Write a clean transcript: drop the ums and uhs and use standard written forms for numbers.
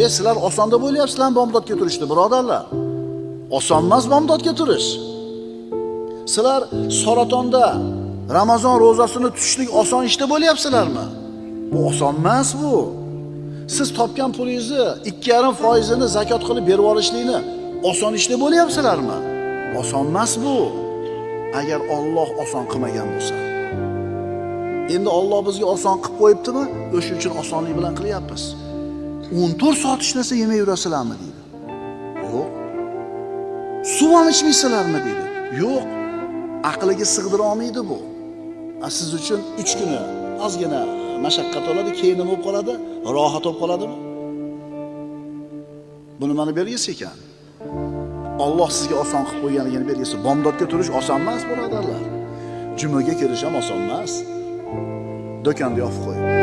Sizlar oson deb o'ylayapsizlarmi bomdodga turishni, birodarlar? Oson emas bomdodga turish. Sizlar saratonda Ramazon ro'zasini tutishlik oson ish deb o'ylayapsizlarmi? Bu oson emas bu. Siz topgan pulingizni 2,5%ini zakot qilib berib yuborishlikni oson ish deb o'ylayapsizlarmi? Oson emas bu. Agar Alloh oson qilmagan bo'lsa. Endi Alloh bizga oson qilib qo'yibdimi? O'sha uchun osonlik bilan qilyapmiz. 14 soat hech narsa yemay yurasizlarmi deydi. Yo'q. Suv ham ichmaysizlarmi deydi. Yo'q. Aqliga sig'dira olmaydi bu. Siz uchun 3 kuni ozgina mashaqqat oladi, keyin nima bo'lib qoladi? Rohat bo'lib qoladimi? Buni mana belgisi ekan. Alloh sizga oson qilib qo'yganligini belgisi. Bomdodga turish oson emas, birodarlar. Jumaga kirish ham oson emas. Do'konni yopib qo'yib.